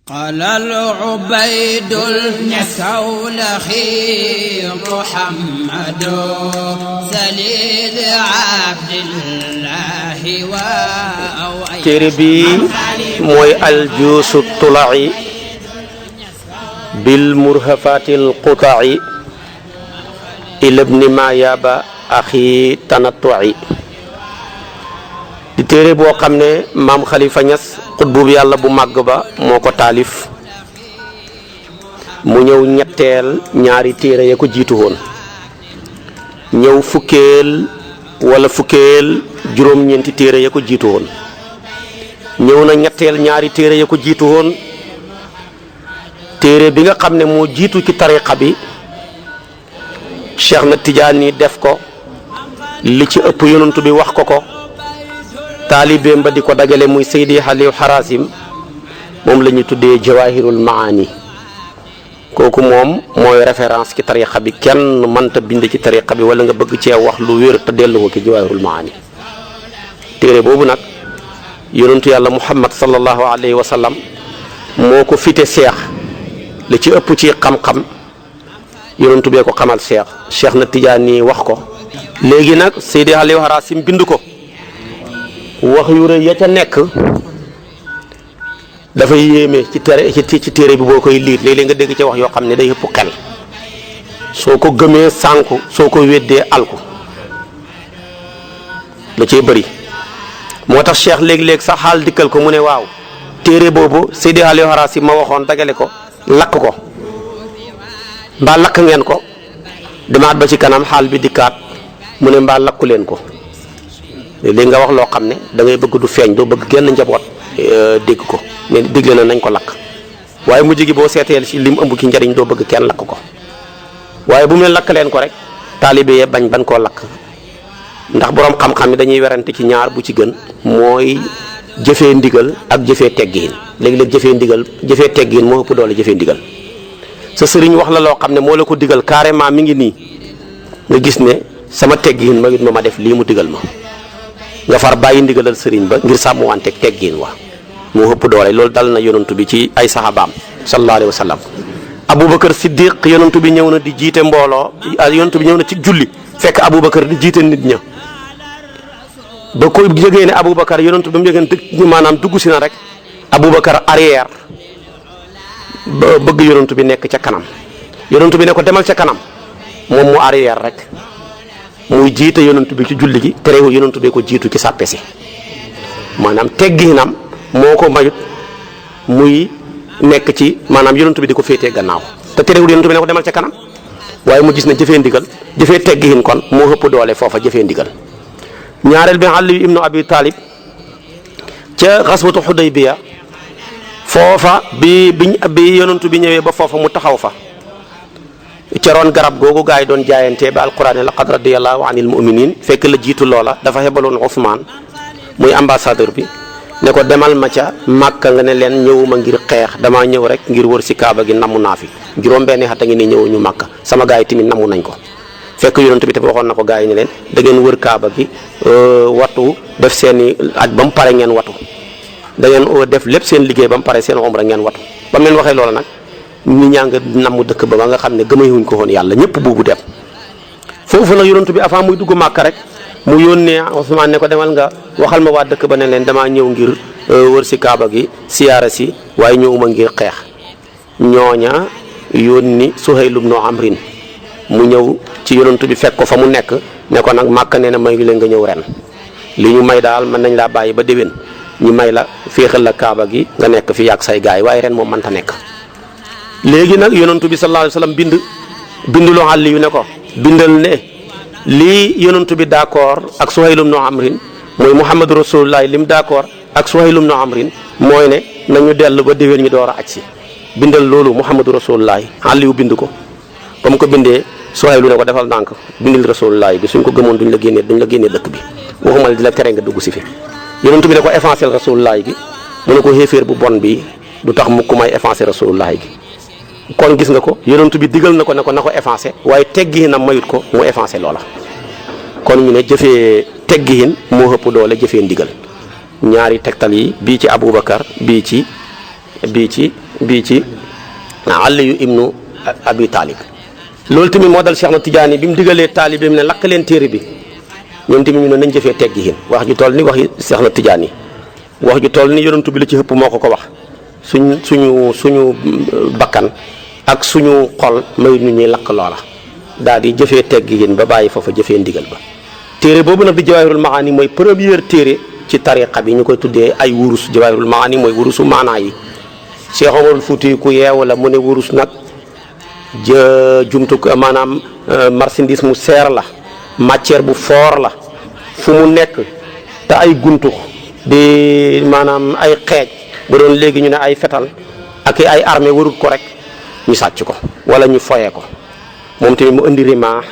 قال العبيد الكولخي محمد سليل عبد الله téere bi mooy aljuusu tula'i bil murhafatil quta'i ila ibni mayaba axi tanattu'i di téere boo xam ne maam Khalifa Niass xutbu bi yàlla bu màgg ba moo ko taalif mu ñëw ñetteel ñaari téere ya ko jiitu woon ñëw fukkeel wala fukkeel juróom-ñeenti téere ya ko jiitu woon ñëw na ñetteel ñaari téere ya ko jiitu woon téere bi nga xam ne moo jiitu ci tariqa bi Cheikh na Tijaani def ko li ci ëpp yonantu bi wax ko taalibeem ba di ko dagale muy Seydi Aliou Harazim moom la ñu tuddee Jawahirul Maani kooku moom mooy référence ci tariqa bi kenn mënta bind ci tariqa bi wala nga bëgg cee wax lu wér te dellu ko ci Jawahirul Maani téere boobu nag yonentu yàlla Muhammad sallallahu alayhi wa sallam moo ko fite seex li ci ëpp ci xam-xam yonentu bee ko xamal Cheikh na Tijaani wax ko léegi nag Seydi Aliou Harazim bind ko wax yu rëy ya ca nekk dafay yéeme ci téere bi boo koy liir léeg-léeg nga dégg ca wax yoo xam ne day ëpp xel soo ko gëmee sànku soo ko weddee alku da cee bëri moo tax Cheikh léeg-léeg sax xaal dikkal ko mu ne waaw téere boobu Seydi Aliou Harazim ma waxoon dagale ko lakk ko mbaa lakk ngeen ko demaat ba ci kanam xaal bi dikkaat mu ne mbaa lakku leen ko léegi nga wax loo xam ne da ngay bëgg du feeñ doo bëgg genn njaboot dégg ko mais digle na nañ ko lakk waaye mujj gi boo seeteel ci lim ëmb ki njariñ doo bëgg kenn lakk ko waaye bu mu ne lakk leen ko rek taalibe yee bañ ban koo lakk ndax boroom xam-xam yi dañuy werante ci ñaar bu ci gën mooy jëfee ndigal ak jëfee teggiin léegi-léeg jëfee teggiin moo ëpp doole jëfee ndigal sa sëriñ wax la loo xam ne moo la ko digal carrément mi ngi nii nga gis ne sama teggiin ma it ma def lii mu digal ma nga far bàyyi ndigalal sëriñ ba ngir sàmm wante teggiin wa moo ëpp doole loolu dal na yonantu bi ci ay sahabaam sallallahu alayhi wa sallam Aboubacar Siddiq yonantu bi ñëw na di jiite mbooloo yonantu bi ñëw na ci julli fekk Aboubacar di jiite nit ña ba ko jógee ne Aboubacar yonantu bi mu jógee ne maanaam dugg si na rek Aboubacar arrière ba bëgg yonantu bi nekk ca kanam yonantu bi ne ko demal ca kanam moom mu arrière rek muy jiite yonantu bi ci julli gi terewul yonantu bi ko jiitu ci sàppe si maanaam tegginam moo ko mayut muy nekk ci maanaam yonantu bi di ko féetee gannaaw te terewul yonantu bi ne ko demal ca kanam waaye mu gis ne jëfee ndigal jëfee teggin kon moo ëpp doole foofa jëfee ndigal ñaareel bi Ali ibnu Abi Talib ca xaswatu Xudaybiya foofa bi yonantu bi ñëwee ba foofa mu taxaw fa ca roon garab googu gaa yi doon jaayantee ba alquran ne laqad radiyallahu anil mu'minin fekk la jiitu loola dafa xebaloon Ousmane muy ambassadeur bi ne ko demal ma ca Màkka nga ne leen ñëwuma ngir xeex damaa ñëw rek ngir wër si Kaaba gi namu naa fi juróom-benni at a ngi ni ñëwuñu Màkka sama gaa yi tamit namu nañ ko fekk yonent bi tamit waxoon na ko gaa yi ne leen da ngeen wër Kaaba gi watu def seeni aj ba mu pare ngeen watu da ngeen def lépp seen liggéey ba mu pare seen umra ngeen watu ba mu leen waxee loola nag ñi ñaa nga namm dëkk ba nga xam ne gëmayuñ ko woon yàlla ñëpp buubu dem foofu nag yonent bi avant muy dugg Màkka rek mu yónnee Ousmane ne ko demal nga waxal ma waa dëkk ba ne leen damaa ñëw ngir wër si Kaaba gi siyaara si waaye ñëwuma ngir xeex ñooña yónni Suhayl ibn Amrin mu ñëw ci yonent bi fekk ko fa mu nekk ne ko nag Màkka nee na may leen nga ñëw ren li ñu may daal mën nañ laa bàyyi ba déwén ñu may la féexal la Kaaba gi nga nekk fi yàgg say gaay waaye ren moom mënta nekk léegi nag yonantu bi sallallahu alayhi wa sallam binduloo àlli yu ne ko bindal ne lii yonantu bi d'accord ak Suhayl ibn Amrin mooy Muhammadu Rasulullah lim d'accord ak Suhayl ibn Amrin mooy ne nañu dellu ba déwén ñu door a aj si bindal loolu Muhammadu Rasulullah àlli yu bind ko ba mu ko bindee Suhayl ne ko defal ndànk bindil Rasulullah bi suñ ko gëmoon duñ la génnee dëkk bi waxuma di la tere nga dugg si fi yonantu bi ne ko effacer Rasulullah gi mu ne ko xéeféer bu bon bi du tax mukk may effacer Rasulullah gi kon gis nga ko yonentu bi digal na ko na ko effacé waaye teggiin am mayut ko mu effacé loola kon ñu ne jëfee teggiin moo ëpp doole jëfee ndigal ñaari tegtal yi bii ci Aboubacar bii ci bii ci Aliyu ibnu Abi Talib. loolu tamit moo dal Cheikh na Tidiane bi mu digalee taalibeem ne lakk leen téere bi ñoom tamit ñu ne nañ jëfee teggi hin wax ju toll ni waxi Cheikh na Tidiane wax ju toll ni yonentu bi la ci ëpp moo ko wax suñu bakkan ak suñu xol may nu ñuy lakk loola daal di jëfee teggi hin ba bàyyi foofa jëfee ndigal ba. téere boobu nag di Jawaahirul Maani mooy première téere ci tariqa bi ñu koy tuddee ay wurus. Jawaahirul Maani mooy wurusu maanaa yi. Cheikh Omarul Fuuti ku yeewu la mu ne wurus nag maanaam marchandise mu seer la, matière bu fort la, fu mu nekk te ay guntux di maanaam ay xeej ba doon léegi ñu ne ay fetal ak ay armée warut ko rek ñu sàcc ko wala ñu foyee ko. moom tamit mu indi rimaax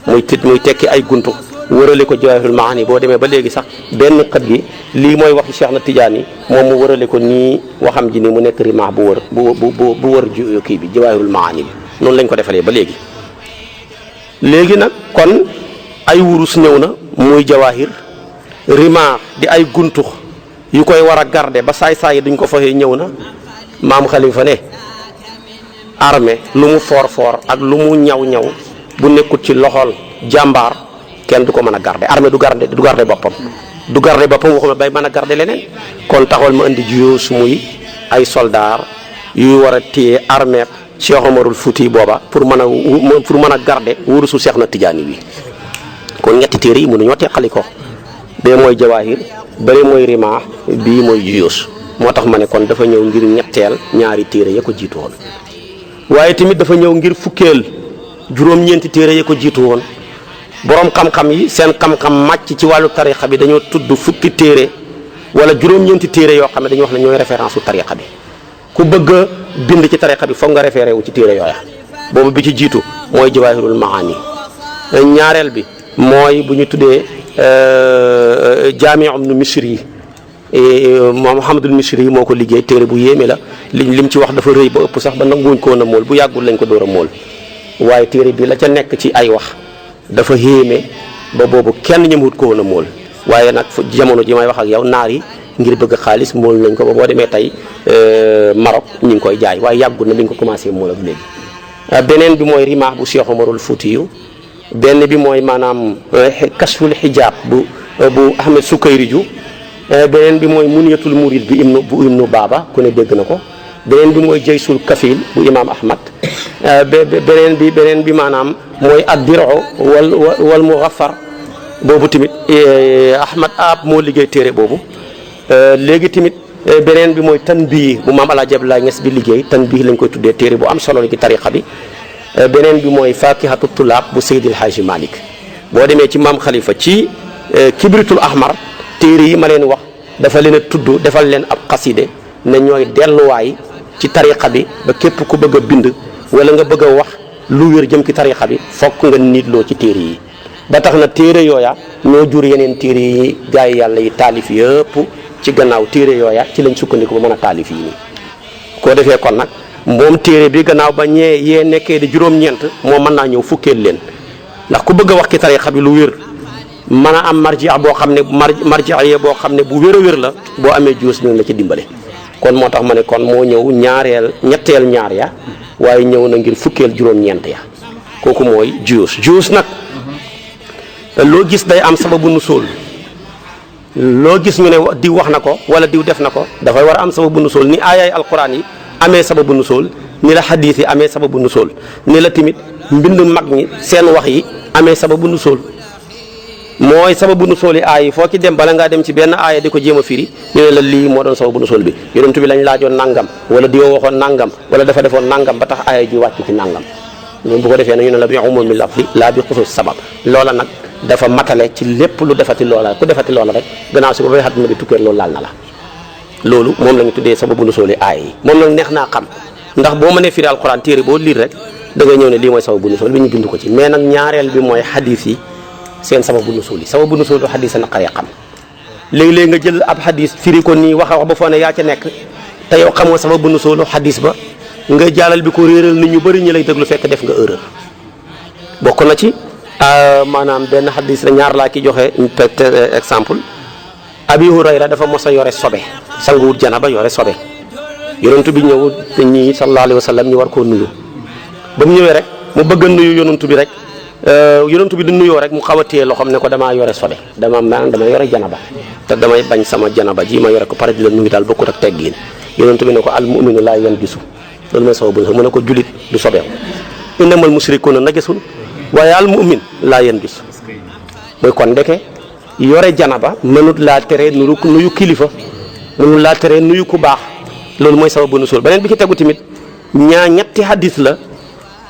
muy tekki ay guntux wërale ko Jawaahirul Maani. boo demee ba léegi sax benn xët gi lii mooy waxi Cheikh na Tidiane moom mu wërale ko nii waxam ji ni mu nekk rimaax bu wër kii bi Jawaahirul Maani bi noonu lañ ko defalee ba léegi. léegi nag kon ay wurus ñëw na muy jawaahir, rimaax di ay guntux yu koy war a garder ba saay-saay duñ ko faxee ñëw na. maam Xalifa ne armée lu mu foor ak lu mu ñaw bu nekkut ci loxol jàmbaar kenn du ko mën a garder. armée du garder boppam waxuma bay mën a garder leneen. kon taxawal ma indi jiyoo su muy ay soldaar yuy war a téye armée Cheikh Omarul Fuuti booba pour mën a garder wurusu Cheikh na Tidiane wi. kon ñetti téere yi mënuñoo teqali ko. bee mooy jawaahir, bële mooy rimaax, bii mooy jiyoos. moo tax ma ne kon dafa ñëw ngir ñetteel ñaari téere ya ko jiitu woon. waaye tamit dafa ñëw ngir fukkeel juróom-ñeenti téere ya ko jiitu woon. borom xam-xam yi seen xam-xam màcc ci wàllu tariqa bi dañoo tudd fukki téere wala juróom-ñeenti téere yoo xam ne dañuy wax ne ñooy référence su tariqa bi. ku bëgg a bind ci tariqa bi foog nga référé wu ci téere yooya. boobu bi ci jiitu mooy Jawaahirul Maani. ñaareel bi mooy bu ñu tuddee Jaami' ibn Misri Muhammadul Misri moo ko liggéey. téere bu yéeme la lim ci wax dafa rëy ba ëpp sax ba nanguwuñ ko woon a mool bu yàggul lañ ko door a mool. waaye téere bi la ca nekk ci ay wax dafa yéeme ba boobu kenn ñëmut ko woon a mool. waaye nag jamono ji may wax ak yow naar yi ngir bëgg xaalis mool nañ ko ba boo demee tey Maroc ñu ngi koy jaay waaye yàggul na bi ñu ko commencé mool ak léegi. beneen bi mooy rimaax bu Cheikh Omarul Fuutiyu. benn bi mooy maanaam kashful xijaab bu Ahmed Sukayriju. beneen bi mooy muniyatul murid bi ibnu Baaba ku ne dégg na ko. beneen bi mooy jaysul kafil bu imaam Ahmad. beneen bi maanaam mooy ad-dir'u wal mughaffar boobu tamit Ahmad Ab moo liggéey téere boobu. léegi tamit beneen bi mooy tanbiih bu maam Alaaji Abdoulaye Niass bi liggéey tanbiih lañ koy tuddee téere bu am solo la ci tariqa bi. beneen bi mooy Faakihatu Tulaab bu Seydil Haaji Malick. boo demee ci maam Khalifa ci Kibritul Ahmar téere yi ma leen wax dafa leen a tudd defal leen ab xaside ne ñooy delluwaay ci tariqa bi ba képp ku bëgg a bind wala nga bëgg a wax lu wér jëm ci tariqa bi fokk nga niitloo ci téere yi. ba tax na téere yooya ñoo jur yeneen téere yi gaa yi yàlla yi taalif yëpp ci gannaaw téere yooya ci lañ sukkandiku ba mën a taalif yi nii. koo defee kon nag moom téere bi gannaaw ba yee nekkee di juróom-ñeent moom mën naa ñëw fukkeel leen ndax ku bëgg a wax ci tariqa bi lu wér mën a am marji boo xam ne marji boo xam ne bu wér a wér la boo amee juus ñu la ci dimbale. kon moo tax ma ne kon moo ñëw ñetteel ñaar ya waaye ñëw na ngir fukkeel juróom-ñeent ya kooku mooy juus nag loo gis day am sababu nusool. loo gis ñu ne diw wax na ko wala diw def na ko dafay war a am sababu nusool ni aayaay alquran yi amee sababu nusool ni la xadiis yi amee sababu nusool ni la tamit mbind mag ñi seen wax yi amee sababu nusool. mooy sababu nusool yi aay yi foo ci dem bala ngaa dem ci benn aaya di ko jéem a firi ñu ne la lii moo doon sababu nusool bi yonent bi lañ laajoon nangam wala diwoo waxoon nangam wala dafa defoon nangam ba tax aaya ji wàcc ci nangam ñoom bu ko defee nag ñu ne la bi umumil lafzi laa bi xusuus sabab loola nag dafa matale ci lépp lu defati loola ku defati loola rek gannaaw si ba fay xatma bi tukkee loolu laal na la. loolu moom la ñu tuddee sababu nusool yi aay yi moom nag neex naa xam ndax boo mënee firi alquran téere boo liir rek da ngay ñëw ne lii mooy sababu nusool bi ñu bind ko ci mais nag ñaareel bi mooy xadiis yi seen sababu nusuul yi sababu nusuul xadis a naqaree xam léeg-léeg nga jël ab xadis firi ko nii wax a wax ba foo ne yaa ca nekk te yow xamoo sababu nusuul xadis ba nga jàllal bi ko réeral nit ñu bëri ñu lay déglu fekk def nga erreur. bokk na ci maanaam benn xadis la ñaar laa ki joxe exemple Abi Hurayra dafa mos a yore sobe sanguwut janaba yore sobe yonent bi ñëw te ñii sallallahu alayhi wa sallam ñu war koo nuyu ba mu ñëwee rek mu bëgg a nuyu yonent bi rek yonent bi di nuyoo rek mu xaw a téye loxoom ne ko damaa yore sobe dama yore janaba te damay bañ sama janaba ji ma yore ko pare di la nuyu daal bokkut ak teggiin yonent bi ne ko al mu'minu laa yanjisu loolu mooy sababu mu ne ko julit du sobeew innamal mushrikuuna najasun waaye al mu'min laa yanjisu mooy kon ndeke yore janaba mënut laa tere nuyu kilifa mënut laa tere nuyu ku baax loolu mooy sababu nusul beneen bi ci tegu tamit ñetti hadis la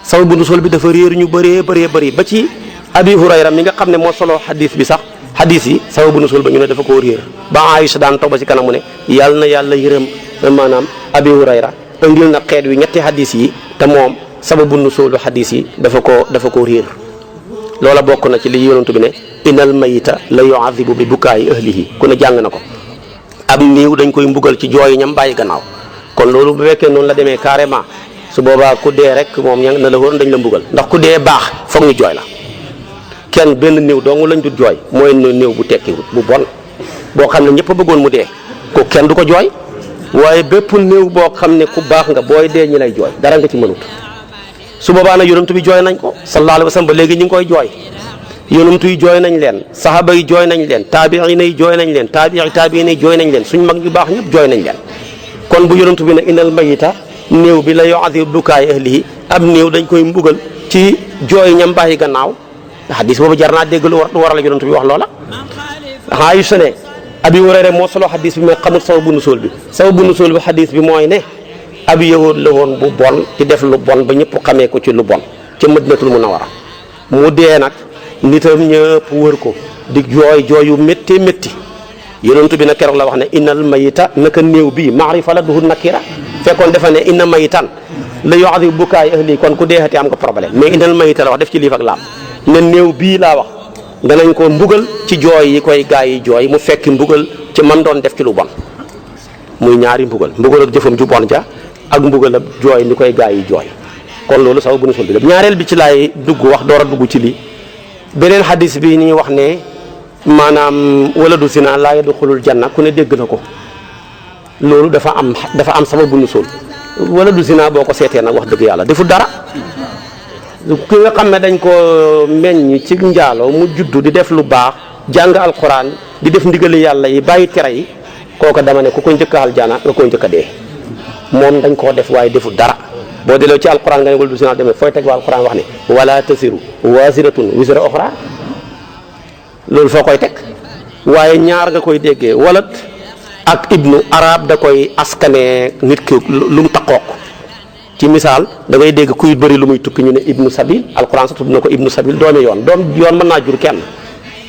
sababu nusul bi dafa réer ñu bëree bëri ba ci abi hurayra mi nga xam ne moo solo hadis bi sax hadis yi sababu nusul ba ñu ne dafa koo réer ba Aïcha daan toog ba ci kanam mu ne yàlla na yàlla yërëm maanaam abi hurayra indil na xeet wi ñetti hadis yi te moom sababu nusulu hadis yi dafa koo réer loola bokk na ci li yonent bi ne innal mayita la yu'adhibu bi bukaayi ahlihi ku ne jàng na ko ab niiw dañ koy mbugal ci jooyi ñam bàyyi gannaaw kon loolu bu fekkee noonu la demee carrément su boobaa ku dee rek moom ña na la wóor dañ la mbugal ndax ku dee baax foog ñu jooy la kenn benn néew dong lañ dut jooy mooy néew bu tekkiwut bu bon boo xam ne ñëpp a bëggoon mu dee ko kenn du ko jooy waaye bépp néew boo xam ne ku baax nga booy dee ñi lay jooy dara nga ci mënut su boobaa nag yonent bi jooy nañ ko sallallahu alayhi wa sallam ba léegi ñu ngi koy jooy yonent yi jooy nañ leen saxaaba yi jooy nañ leen taabiina yi jooy nañ leen taabiina yi jooy nañ leen suñ mag ñu baax ñëpp jooy nañ leen kon bu yonent bi ne innal mayita néew bi la yu'adhibu bukaay ahlihi ab néew dañ koy mbugal ci jooy ñam bàyyi gannaaw hadis boobu jar naa dégg lu waral yonent bi wax loola Aïcha ne abi Hurayra moo solo hadis bi mais xamul sababu nusul bi hadis bi mooy ne ab yahuud la woon bu bon ci def lu bon ba ñëpp xamee ko ci lu bon ca Madinatul Munawwara mu dee nag nitam ñëpp wër ko di jooy yu métti yonent bi nag keroog la wax ne innal mayita naka néew bii maarifa la duhul nakira fekkoon dafa ne inna mayitan la yu'adhibu bukaay ahli kon ku deexati am nga problème mais innal mayita la wax def ci liif ak laam ne néew bii laa wax danañ ko mbugal ci jooy yi koy gaa yi jooy mu fekk mbugal ci man doon def ci lu bon muy ñaari mbugal ak jëfam ju bon ja ak mbugal ak jooy ni koy gaa yi jooy kon loolu sababu nusul bi ñaareel bi ci laay dugg wax door a dugg ci lii beneen hadis bi ni wax ne maanaam waladu zina laa yadxulul janna ku ne dégg na ko loolu dafa am sababu nusul waladu zina boo ko seetee nag wax dëgg yàlla defu dara ki nga xam ne dañ ko meññ ci njaaloo mu juddu di def lu baax jàng alquran di def ndigali yàlla yi bàyyi tere yi kooka dama ne ku ko njëkk a aljana nga ko njëkk a dee moom dañ koo def waaye defu dara boo delloo ci alquran nga ne waladu zina demee fooy teg waa alquran wax ne wala tasiru waziratun wizra ukhra loolu foo koy teg waaye ñaar nga koy déggee walat ak ibnu arab da koy askane nit ki lu mu taqook ci misaal da ngay dégg kuy bëri lu muy tukki ñu ne ibnu sabil alquran sa tudd na ko ibnu sabil doomi yoon mën naa jur kenn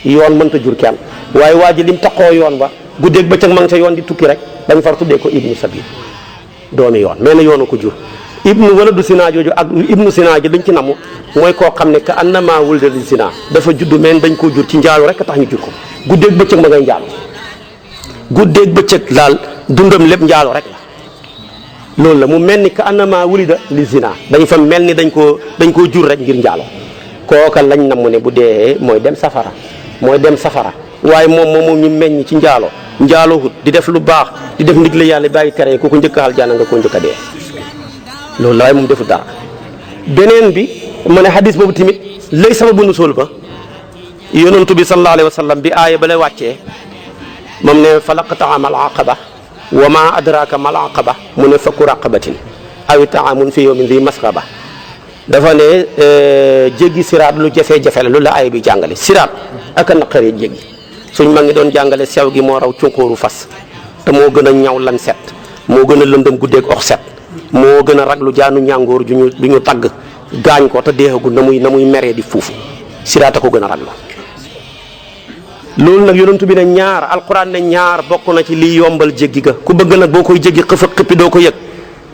yoon mënta jur kenn waaye waa ji lim taqoo yoon ba guddeeg bëccëg ma nga ca yoon di tukki rek dañ far tuddee ko ibnu sabil doomi yoon mais na yoonu ko jur ibnu waladu sinaa jooju ak ibnu sinaa ji liñ ci namu mooy koo xam ne que annama wulida li sinaa dafa juddu men dañ koo jur ci njaalu rek tax ñu jur ko guddeeg bëccëg ma ngay njaalu guddeeg bëccëg daal dundam lépp njaalu rek la loolu la mu mel ni que annama wulida li sinaa dañ fa mel ni dañ koo jur rek ngir njaalo kooka lañ namu ne bu dee mooy dem safara waaye moom ñu meññ ci njaaloo di def lu baax di def ndigle yàlla bàyyi tere ku ko njëkk a aljana nga ko njëkk a dee loolu la waaye moom defu dara beneen bi ma ne hadis boobu tamit lay sababu nusul ba yonantu bi sallallahu alayhi wa sallam bi aaya ba lay wàccee moom ne falaqta'a mal aqaba wa ma adraka mal aqaba mu ne fakku raqabatin aw ta'amun fi yawmin dhi masghaba dafa ne jéggi siraat lu jafe-jafe la lu la aaya bi jàngale siraat ak a naqaree jéggi suñ ma ngi doon jàngale sew gi moo raw cunkóoru fas te moo gën a ñaw lan set moo gën a lëndëm guddeeg ox set moo gën a raglu jaanu ñàngoor ju ñu tagg gaañ ko te deexagul na muy meree di fuufu siraata ko gën a raglu loolu nag yonentu bi ne ñaar alquran ne ñaar bokk na ci liy yombal jéggi ga ku bëgg nag boo koy jéggi xëf ak xëppi doo ko yëg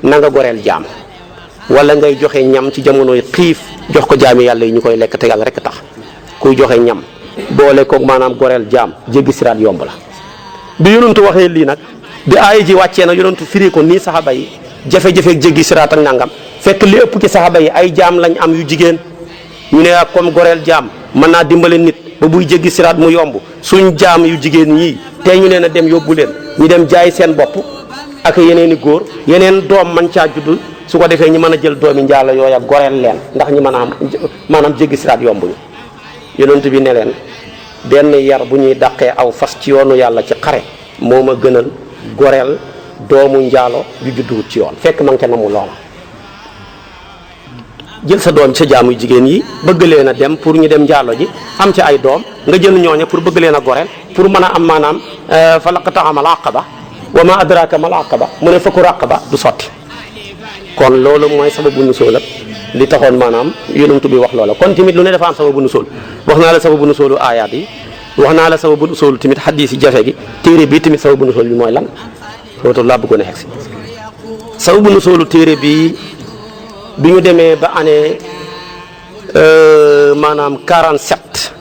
na nga goreel jaam wala ngay joxe ñam ci jamonoy xiif jox ko jaami yàlla yi ñu koy lekk te yàlla rek tax kuy joxe ñam boole koog maanaam goreel jaam jéggi siraat yomb la bi yonentu waxee lii nag bi aaya ji wàccee nag yonentu firi ko nii saxaba yi jafe-jafe jéggi siraat ak nangam fekk li ëpp ci saxaba yi ay jaam lañ am yu jigéen ñu ne ak comme goreel jaam mën naa dimbale nit ba buy jéggi siraat mu yomb suñ jaam yu jigéen ñii tey ñu leen a dem yóbbu leen ñu dem jaay seen bopp ak yeneen i góor yeneen doom man caa judd su ko defee ñi mën a jël doomi njaalo yooya goreel leen ndax ñi mën a am maanaam jéggi siraat yombuñu yonent bi ne leen benn yar bu ñuy dàqee aw fas ci yoonu yàlla ci xare moo ma gënal goreel doomu njaalo ju judduwut ci yoon fekk ma nga ca namu loola jël sa doom sa jaamu jigéen yi bëgg leen a dem pour ñu dem njaalo ji am ci ay doom nga jël ñooña pour bëgg leen a goreel pour mën a am maanaam fa laqta'amal aqaba wa ma adraka mal aqaba mu ne fakku raqaba du sotti kon loolu mooy sababu nusool ak li taxoon maanaam yonent bi wax loola kon tamit lu ne dafa am sababu nusool wax naa la sababu nusoolu aayaat yi wax naa la sababu nusoolu tamit xaddiis yi jafe gi téere bi tamit sababu nusool bi mooy lan loolu laa bëggoon a xeg si sababu nusoolu téere bi ñu demee ba année maanaam 47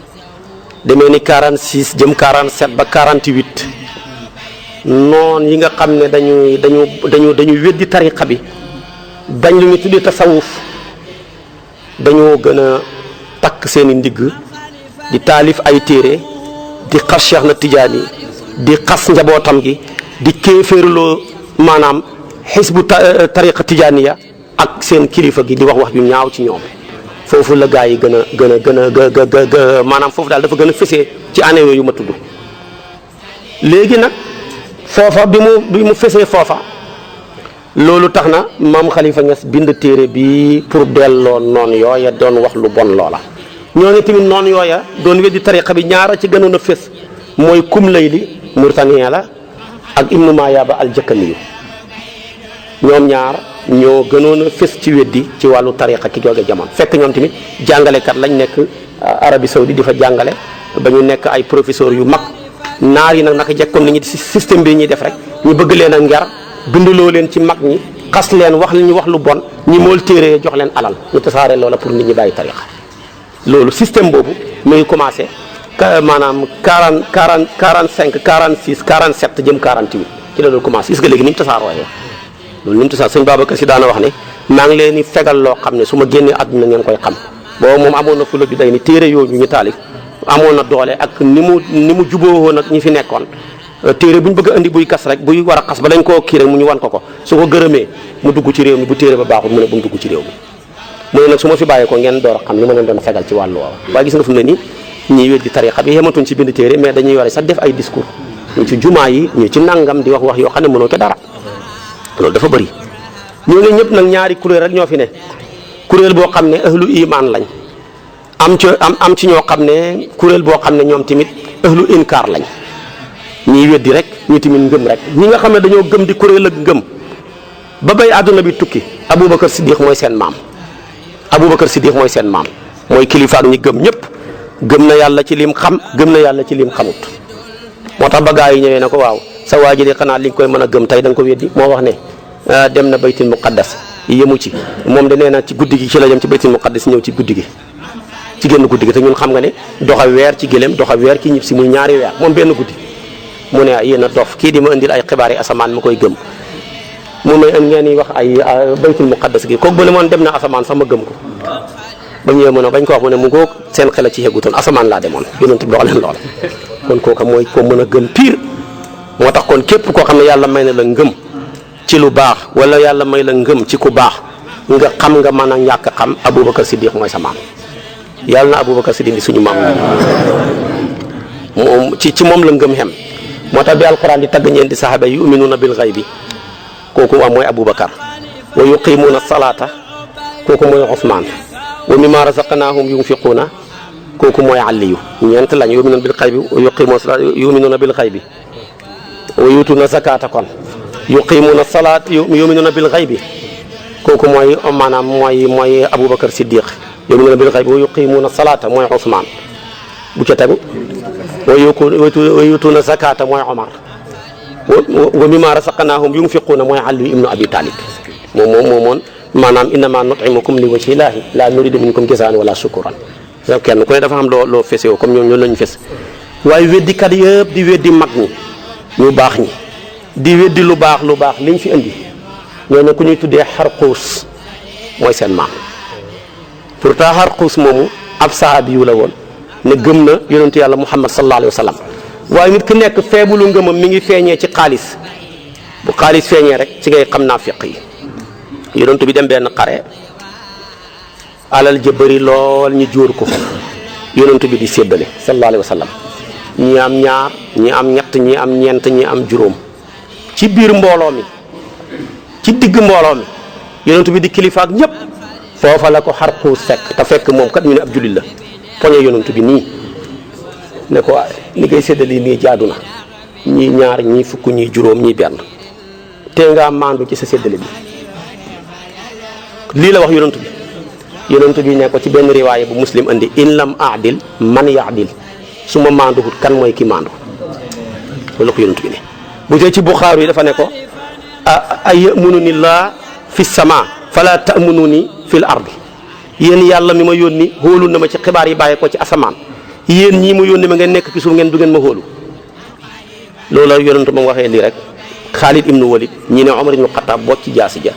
demee ni 46 jëm 47 ba 48 noon yi nga xam ne dañuy weddi tariqa bi dañ lu ñu tuddee tasawuf dañoo gën a takk seeni ndigg di taalif ay téere di xas Cheikh na Tijaani di xas njabootam gi di kéeféerloo maanaam xisbu tariqa tijaaniya ak seen kilifa gi di wax ju ñaaw ci ñoom foofu la gaa yi gën a maanaam foofu daal dafa gën a fësee ci année yooyu ma tudd léegi nag foofa bi mu fësee foofa loolu tax na maam Khalifa Niass bind téere bi pour delloo noon yooya doon wax lu bon loola ñooñu tamit noon yooya doon weddi tariqa bi ñaara ci gënoon a fës mooy kum layli Mauritanie la ak ibnu Mayaaba al-Jakkaniyu ñoom ñaar ñoo gënoon a fës ci weddi ci wàllu tariqa ki jooge jamono fekk ñoom tamit jàngalekat lañ nekk Arabie Saoudi di fa jàngale ba ñu nekk ay professeur yu mag naar yi nag naka jekk comme ni ñu système bi ñuy def rek ñu bëgg leen a ngar binduloo leen ci mag ñi xas leen wax li ñu wax lu bon ñi mool téere jox leen alal ñu tasaare loola pour nit ñi bàyyi tariqa loolu système boobu mu ngi commencé maanaam 45 46 47 jëm 48 ci la loolu commencé gis nga léegi ni mu tasaarooyee loolu ni mu tasaaroo sëñ Babacar Si daana wax ne maa ngi leen di fegal loo xam ne su ma génnee àdduna ngeen koy xam boobu moom amoon na fula ju day ni téere yooyu ñu taalif amoon na doole ak ni mu jubóowoo nag ñi fi nekkoon téere bu ñu bëgg a indi buy kas rek buy war a xas ba dañ koo kii rek mu ñu wan ko su ko gërëmee mu dugg ci réew mi bu téere ba baaxul mu ne bu mu dugg ci réew mi mu ne nag su ma fi bàyyee ko ngeen door a xam li ma leen doon fegal ci wàllu woowa waaye gis nga fu mu ne nii ñiy weddi tariqa bi yematuñ ci bind téere mais dañuy war a sax def ay discours ñu ci jumaa yi ñu ci nangam di wax yoo xam ne mënoo ko dara loolu dafa bëri ñoo ne ñëpp nag ñaari kuréel rek ñoo fi ne kuréel boo xam ne ahlu iman lañ am ci ñoo xam ne kuréel boo xam ne ñoom tamit ahlu inkaar lañ ñiy weddi rek ñu tamit ngëm rek ñi nga xam ne dañoo gëm di kuréel ak ngëm ba bay àdduna bi tukki Aboubacar Siddiq mooy seen maam Aboubacar Siddiq mooy seen maam mooy kilifa ak ñi gëm ñëpp gëm na yàlla ci lim xam gëm na yàlla ci lim xamut moo tax ba gaa yi ñëwee na ko waaw sa waa ji de xanaa li nga koy mën a gëm tey da nga ko weddi moo wax ne dem na baytul muqaddas yemu ci moom de nee na ci guddi gi ci la jëm ci baytul muqaddas ñëw ci guddi gi ci génn guddi gi te ñun xam nga ne doxa weer ci gëléem doxa weer ki ñib si muy ñaari weer moom benn guddi mu ne yéen a dof kii di ma indil ay xibaar yi asamaan ma koy gëm mu may ngeen di wax ay baytul muqaddas gi kooku ba ne moon dem na asamaan sax ma gëm ko ba mu ñëwee mën a bañ ko wax mu ne mu ngoog seen xel a ci xegutoon asamaan laa demoon yonent bi wax leen loola kon kooka mooy ko mën a gëm pire moo tax kon képp koo xam ne yàlla may na la ngëm ci lu baax wala yàlla may la ngëm ci ku baax nga xam nga mën a ñàkk xam Aboubacar Siddiq mooy sa maam yàlla na Aboubacar Siddiq suñu maam moom ci moom la ngëm xem moo tax bi alquran di tagg ñeenti saxaaba yi yuminuuna bil ghaybi kooku am mooy Aboubacar wa yuqimuuna salaata kooku mooy Ousmane wa mimma razaqnaahum yunfiquuna kooku mooy Aliyu ñeent lañ yuminuuna bil ghaybi wa yuqimuuna salaata yuminuuna bil ghaybi wa yutuuna zakaata kon yuqimuuna salaat yuminuuna bil ghaybi kooku mooy maanaam mooy Aboubacar Siddiq yuminuuna bil ghaybi wa yuqimuuna salaata mooy Ousmane bu ca tegu wa yutuuna zakata mooy Omar wa mimma razaqnaahum yunfiquuna mooy Ali ibnu Abi Talib moom maanaam innama nut'imukum li wajhi llaahi laa nuriidu minkum jazaa'an wala shukuran kenn ku ne dafa xam loo fese woo comme ñoom lañu fes waaye weddikat yëpp di weddi mag ñi ñu baax ñi di weddi lu baax liñ fi indi ñooñu ku ñuy tuddee Xarquus mooy seen maam pourtant Xarquus moomu ab sahabi yu la woon ne gëm na yonentu yàlla Muhammad sallallahu alayhi wa sallam waaye nit ki nekk feebulu ngëmam mi ngi feeñee ci xaalis bu xaalis feeñee rek ci ngay xam naafiq yi. yonent bi dem benn xare alal ja bëri lool ñu jóor ko yonent bi di séddale sallallahu alayhi wa sallam ñi am ñaar ñi am ñett ñi am ñeent ñi am juróom ci biir mbooloo mi ci digg mbooloo mi yonent bi di kilifa ak ñëpp foofa la ko Xarquus fekk te fekk moom kat ñu ne ab jullit la poñe yonent bi nii ne ko ni ngay séddale nii jaadu na ñii ñaar ñii fukk ñii juróom ñii benn te nga maandu ci sa séddale bi lii la wax yonent bi ne ko ci benn riwaaya bu muslim andi in lam aadil man yaadil su ma maanduwut kan mooy ki maandu loolu la ko yonent bi ne bu dee ci Buxaari yi dafa ne ko ay yamununi laa fi sama fala tamununi fil ardi yéen yàlla mi ma yónni hóolu na ma ci xibaar yi bàyyi ko ci asamaan yéen ñii mu yónni ma ngeen nekk ci suuf ngeen du ngeen ma hóolu loolu la yonent moom waxee lii rek Xaalid ibnu Walid ñi ne Omar ibnu Xattaab boo ci jaasi ja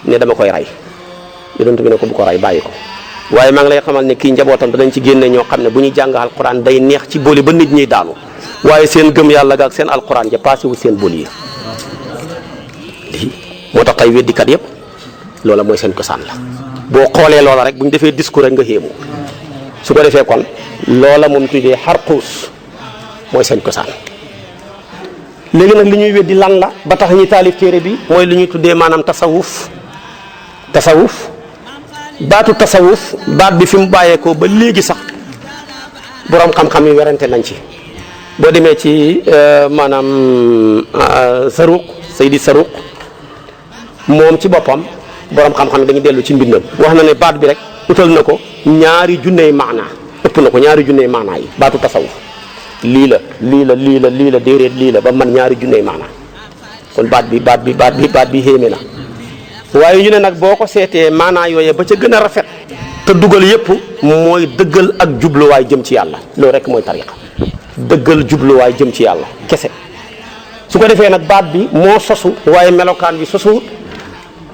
ne dama koy rey yonent bi ne ko bu ko rey bàyyi ko waaye maa ngi lay xamal ne kii njabootam danañ ci génne ñoo xam ne bu ñuy jàng alquran day neex ci booli ba nit ñiy daanu waaye seen gëm yàlla ga ak seen alquran ja passé wu seen booli yi lii moo tax tey weddikat yëpp loola mooy seen cosaan la boo xoolee loola rek bu ñu defee discours rek nga xéemu su ko defee kon loola moom tuddee Xarquus mooy seen cosaan léegi nag li ñuy weddi lan la ba tax ñi taalif téere bi mooy li ñuy tuddee maanaam tasawuf baatu tasawuf baat bi fi mu bàyyeekoo ba léegi sax boroom xam-xam yi werante nañ ci boo demee ci maanaam Saruq Seydi Saruq moom ci boppam boroom xam-xam yi dañu dellu ci mbindam wax na ne baat bi rek utal na ko ñaari junney maanaa ëpp na ko ñaari junney maanaa yi baatu tasawuf lii la déedéet lii la ba man ñaari junney maanaa kon baat bi xéeme na waaye ñu ne nag boo ko seetee maanaa yooyee ba ca gën a rafet te dugal yépp mooy dëggal ak jubluwaay jëm ci yàlla loolu rek mooy tariqa dëggal jubluwaay jëm ci yàlla kese su ko defee nag baat bi moo sosu waaye melokaan bi sosuwut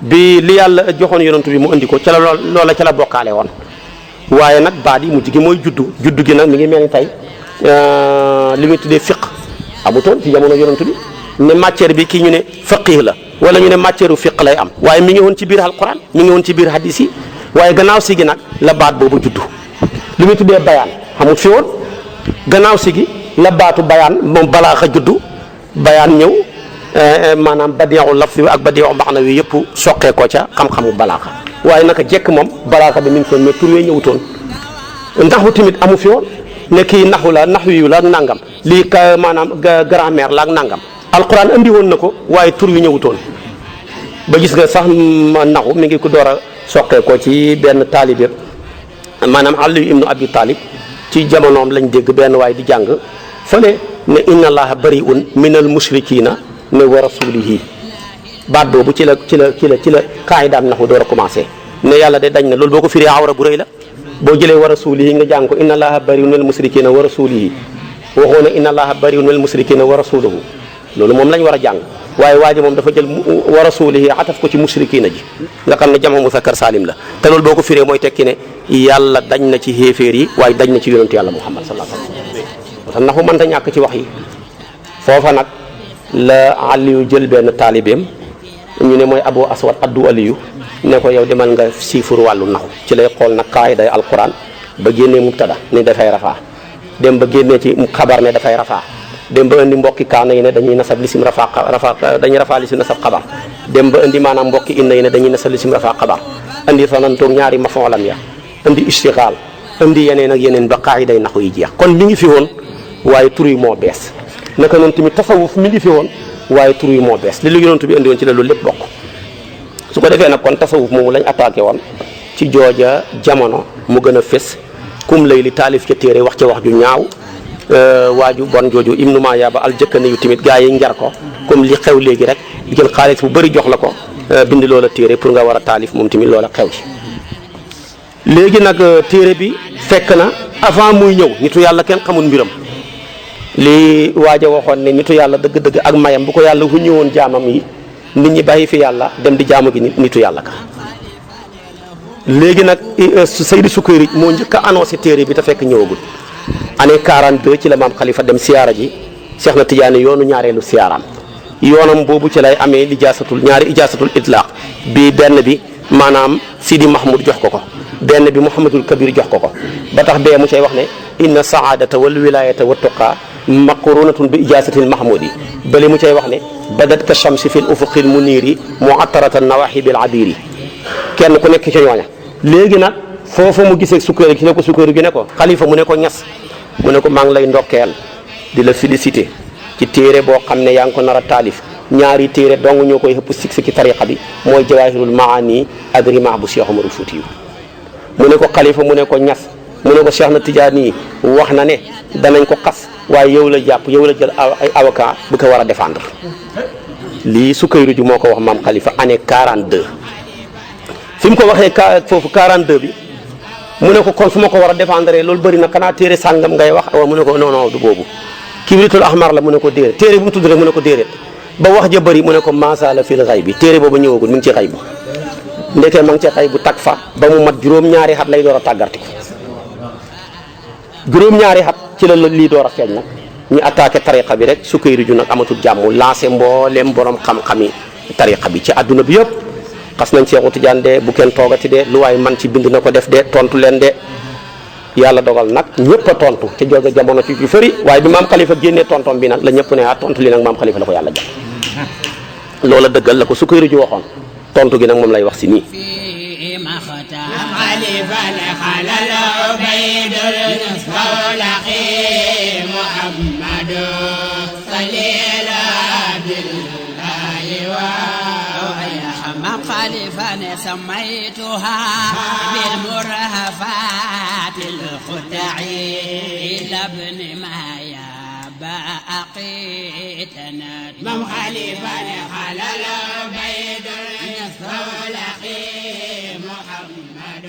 bi li yàlla joxoon yonent bi mu indi ko ca la loola ca la bokkaale woon waaye nag baat yi mujj gi mooy juddu gi nag mi ngi mel ni tey li muy tuddee fiq amutoon ci jamono yonent bi ne matière bi kii ñu ne faqih la wala ñu ne matière fiq lay am waaye mi ngi woon ci biir alquran mi ngi woon ci biir hadis yi waaye gannaaw si gi nag la baat boobu juddu li muy tuddee bayaan xamul fi woon gannaaw si gi la baatu bayaan moom balaaxa juddu bayaan ñëw maanaam badiixu lafzi ak badiixu maana wi yëpp soqee ko ca xam-xamu balaaxa waaye naka jekk moom balaaxa bi mi ngi ko mais tur wee ñëwutoon naxu tamit amu fi woon ne kii naxu la naxu yu la ak nangam lii ka maanaam grammaire la ak nangam alquran andi woon na ko waaye tur wi ñëwutoon ba gis nga sax naxu mi ngi ko door a soqee ko ci benn taalibe maanaam Ali ibnu Abi Talib ci jamonoom lañ dégg benn waaye di jàng fële ne inna allaha bari'un minal mushrikina ne wa rasulihi baat boobu ci la kaayidaam naxu door a commencé ne yàlla de dañ na loolu boo ko firee awra bu rëy la boo jëlee wa rasulihi nga jàng ko inna allaha bari'un minal mushrikina wa rasulihi waxoo ne inna allaha bari'un minal mushrikina wa rasuluhu loolu moom lañ war a jàng waaye waa ji moom dafa jël wa rasulihi ataf ko ci mushrikina ji nga xam ne jama musakkar salim la te loolu boo ko firee mooy tekki ne yàlla dañ na ci xéeféer yi waaye dañ na ci yonentu yàlla muhammad sallallahu alayhi wa sallam naxu mënta ñàkk ci wax yi foofa nag la Aliyu jël benn taalibeem ñu ne mooy Abu Aswad addu Aliyu ne ko yow demal nga siifur wàllu naxu ci lay xool nag kaay day alquran ba génnee mubtada ne dafay rafaa dem ba génnee ci xabar ne dafay rafaa dem ba indi mbokki kaana yi ne dañuy nasab lisim rafa dañuy rafaa lisim nasab xabar dem ba indi maanaam mbokki inna yi ne dañuy nasab lisim rafa xabar indi sanantoog ñaari mafoolam ya indi istixaal indi yeneen ak yeneen ba qaayida yi naxu yi jeex kon mi ngi fi woon waaye tur yi moo bees naka noonu tamit tasawuf mi ngi fi woon waaye tur yi moo bees li yonent bi indi woon ci la loolu lépp bokk su ko defee nag kon tasawuf moomu lañ attaqué woon ci jooja jamono mu gën a fés kum lay li taalif ca téere wax ca wax ju ñaaw waaju bon jooju Ibnu Mayaaba al jëkkane yu tamit gaa yi njar ko comme li xew léegi rek jël xaalis bu bëri jox la ko bind loola téere pour nga war a taalif moom tamit loola xew ci léegi nag téere bi fekk na avant muy ñëw nitu yàlla kenn xamul mbiram li waaja waxoon ne nitu yàlla dëgg-dëgg ak mayam bu ko yàlla hu ñëwoon jaamam yi nit ñi bàyyi fi yàlla dem di jaamu gi nitu yàlla ka léegi nag Seydi Sukayri moo njëkk a annoncé téere bi te fekk ñëwagul année 42 ci la maam Khalifa dem siyaara ji Cheikh na Tidiane yoonu ñaareelu siyaaraam yoonam boobu ci lay amee lijaasatul ñaari ijaasatul itlaq bi benn bi maanaam Sidi Mahmoud jox ko benn bi Mouhamadul Kabir jox ko ba tax bee mu cay wax ne inna saadata wal wilayata wa tuqa maqrunatun bi ijaasatil mahmoudi bale mu cay wax ne badat ka shamsi fil ufuqil muniri mu'attaratan nawahi bil abiri kenn ku nekk ci ñooña léegi nag foofu mu gisee sukkeeri gi ne ko sukkeeri gi ne ko xalifa mu ne ko ñas mu ne ko maa ngi lay ndokkeel di la félicité ci téere boo xam ne yaa ngi ko nar a taalif ñaari téere dong ñoo koy xëpp sik ci tariqa bi mooy jawahirul maani ak rima bu Cheikh Omarul Fuutiyu mu ne ko xalifa mu ne ko ñas mu ne ko Cheikh na Tijaani wax na ne danañ ko xas waaye yow la jàpp yow la jël ay avocat bu ko war a défendre lii Sukayru ju moo ko wax maam xalifa année 42 fi mu ko waxee foofu 42 bi mu ne ko kon fu ma ko war a défendre loolu bëri na xanaa téere sàngam ngay wax waaw mu ne ko non non du boobu kibritul ahmar la mu ne ko déedéet téere bu mu tudd rek mu ne ko déedéet ba wax ja bëri mu ne ko masala fil xay bi téere boobu ñëwagul mi ngi ci xay bu ndekee ma ngi ci xay bu tag fa ba mu mat juróom-ñaari xat lay door a tàggartiku juróom-ñaari xat ci la lii door a feeñ nag ñu attaqué tariqa bi rek Sukayru ju nag amatul jàmm lancé mboolem borom xam-xami tariqa bi ci adduna bi yëpp xas nañ Seexu Tijaan de bu kenn toogati de lu waay man ci bind na ko def de tontu leen de yàlla dogal nag ñëpp a tontu te jóge jamono ci yu fëri waaye bi maam xalifa génnee tontom bi nag la ñëpp ne tontu li nag maam xalifa la ko yàlla jox loola dëggal la ko Sukayru ju waxoon tontu gi nag moom lay wax si nii خليفة سميتها بالمرهفات الخدعي لابن مايا باقيتنا مم خليفة خلل بيد الصلح محمد